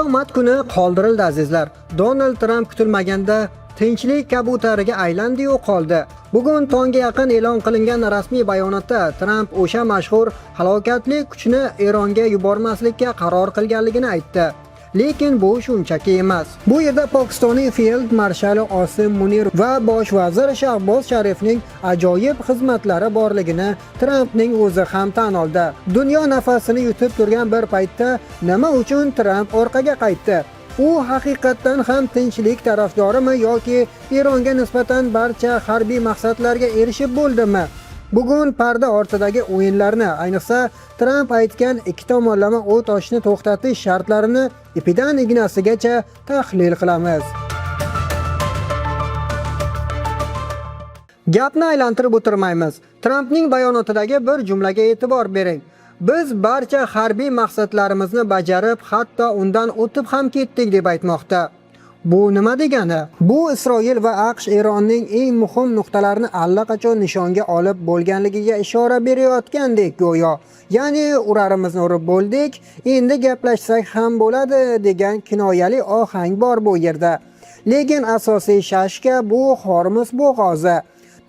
Qiyomat kuni qoldirildi, azizlar. Donald Tramp kutilmaganda tinchlik kabutariga aylandi-yu qoldi. Bugun tongga yaqin e'lon qilingan rasmiy bayonotda Tramp o'sha mashhur halokatli kuchni Eronga yubormaslikka qaror qilganligini aytdi. Lekin bu shunchaki emas. Bu yerda Pokistonning Field marshali Osim Munir va bosh vazir Shahboz Sharifning ajoyib xizmatlari borligini Trampning o'zi ham tan oldi. Dunyo nafasini yutib turgan bir paytda nima uchun Tramp orqaga qaytdi? U haqiqatdan ham tinchlik tarafdorimi yoki Eronga nisbatan barcha harbiy maqsadlarga erishib bo'ldimi? Bugun parda ortidagi o'yinlarni, ayniqsa Tramp aytgan ikki tomonlama o't ochishni to'xtatish shartlarini ipidan ignasigacha tahlil qilamiz. Gapni aylantirib o'tirmaymiz. Trampning bayonotidagi bir jumlaga e'tibor bering. Biz barcha harbiy maqsadlarimizni bajarib, hatto undan o'tib ham ketdik, deb aytmoqda. Bu nima degani? Bu Isroil va AQSh Eronning eng muhim nuqtalarini allaqachon nishonga olib bo'lganligiga ishora berayotgandek go'yo. Ya'ni urarimizni urib bo'ldik, endi gaplashsak ham bo'ladi degan kinoyali ohang bor bu yerda. Lekin asosiy shashka bu Hormuz bo'g'ozi.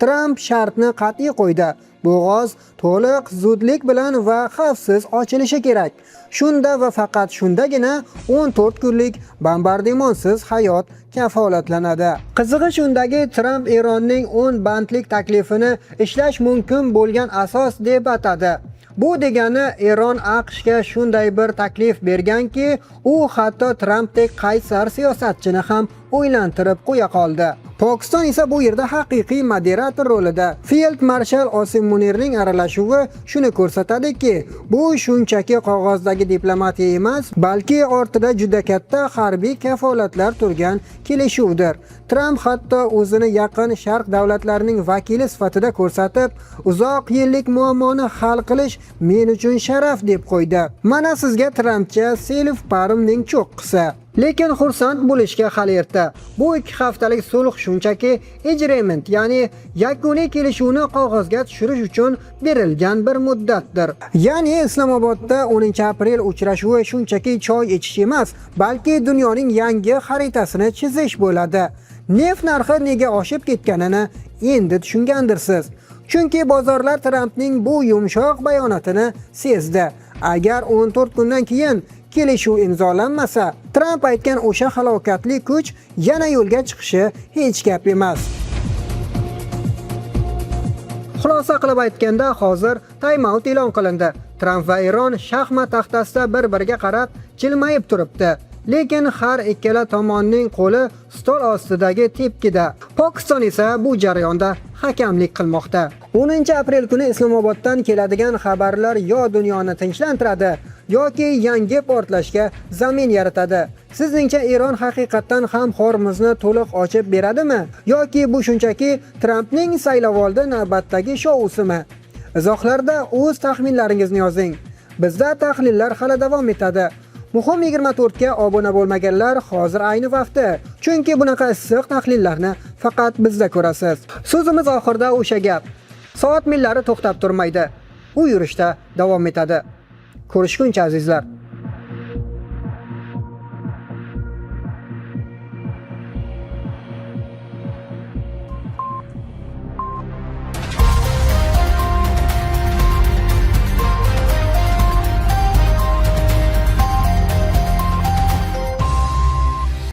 Tramp shartni qat'iy qo'ydi. Bo'g'oz to'liq zudlik bilan va xavfsiz ochilishi kerak. Shunda va faqat shundagina 14 kunlik bombardimonsiz hayot kafolatlanadi. Qizig'i shundaki, Tramp Eronning 10 bandlik taklifini ishlash mumkin bo'lgan asos deb atadi. Bu degani Eron AQShga shunday bir taklif berganki, u hatto Trampdek qaysar siyosatchini ham o'ylantirib qo'ya qoldi. Pokiston esa bu yerda haqiqiy moderator rolida. Field marshal Osim Munirning aralashuvi shuni ko'rsatadiki, bu shunchaki qog'ozdagi diplomatiya emas, balki ortida juda katta harbiy kafolatlar turgan kelishuvdir. Tramp hatto o'zini Yaqin Sharq davlatlarining vakili sifatida ko'rsatib, uzoq yillik muammoni hal qilish men uchun sharaf deb qo'ydi. Mana sizga Trampcha self parmning cho'qqisi. Lekin xursand bo'lishga hali erta. Bu 2 haftalik sulh shunchaki agreement, ya'ni yakuniy kelishuvni qog'ozga tushirish uchun berilgan bir muddatdir. Ya'ni Islomobodda 10-aprel uchrashuvi shunchaki choy ichish emas, balki dunyoning yangi xaritasini chizish bo'ladi. Neft narxi nega oshib ketganini endi tushungandirsiz. Chunki bozorlar Trampning bu yumshoq bayonotini sezdi. Agar 14 kundan keyin kelishuv imzolanmasa, Tramp aytgan o'sha halokatli kuch yana yo'lga chiqishi hech gap emas. Xulosa qilib aytganda, hozir time-out e'lon qilindi. Tramp va Eron shaxmat taxtasida bir-biriga qarab jilmayib turibdi. Lekin har ikkala tomonning qo'li stol ostidagi tepkida. Pokiston esa bu jarayonda hakamlik qilmoqda. 10-aprel kuni Islomoboddan keladigan xabarlar yo dunyoni tinchlantiradi, yoki yangi portlashga zamin yaratadi. Sizningcha Eron haqiqatdan ham Hormuzni to'liq ochib beradimi yoki bu shunchaki Trampning saylovoldi navbatdagi shousimi? Izohlarda o'z taxminlaringizni yozing. Bizda tahlillar hali davom etadi. Muhim 24 ga obuna bo'lmaganlar hozir ayni vaqti. Chunki bunaqa issiq tahlillarni faqat bizda ko'rasiz. So'zimiz oxirida o'sha gap. Soat millari to'xtab turmaydi. U yurishda davom etadi. Ko'rishguncha, azizlar.